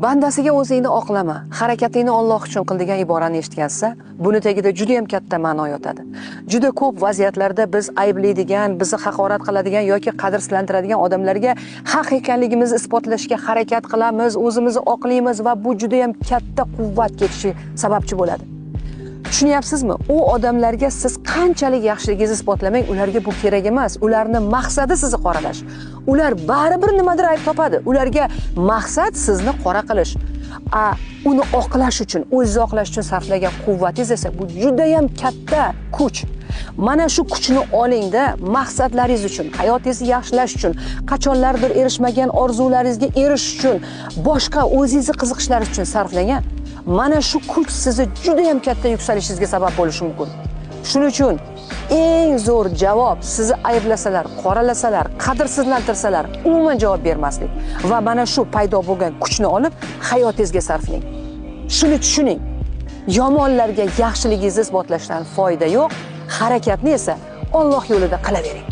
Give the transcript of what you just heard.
Bandasiga o'zingni oqlama, harakatingni Alloh uchun qil degan iborani eshitgansiz, buni tagida juda ham katta ma'no yotadi. Juda ko'p vaziyatlarda biz ayblaydigan, bizni haqorat qiladigan yoki qadrsizlantiradigan odamlarga haq ekanligimizni isbotlashga harakat qilamiz, o'zimizni oqlaymiz va bu juda ham katta quvvat ketishi sababchi bo'ladi. Tushunyapsizmi? U odamlarga siz qanchalik yaxshiligingizni isbotlamang, ularga bu kerak emas. Ularni maqsadi sizni qoralash. Ular baribir nimadir ayb topadi. Ularga maqsad sizni qora qilish. A uni oqlash uchun, o'zingizni oqlash uchun sarflagan quvvatingiz esa bu juda ham katta kuch. Mana shu kuchni olingda maqsadlaringiz uchun, hayotingizni yaxshilash uchun, qachonlardir erishmagan orzularingizga erishish uchun, boshqa o'zingizni qiziqishlaringiz uchun sarflangan. Mana shu kuch sizni juda ham katta yuksalishingizga sabab bo'lishi mumkin. Shuning uchun eng zo'r javob sizni ayblasalar, qoralasalar, qadrsizlantirsalar, umuman javob bermaslik va mana shu paydo bo'lgan kuchni olib hayotingizga sarflang. Shuni tushuning. Yomonlarga yaxshiligingizni isbotlashdan foyda yo'q, harakatni esa Alloh yo'lida qilavering.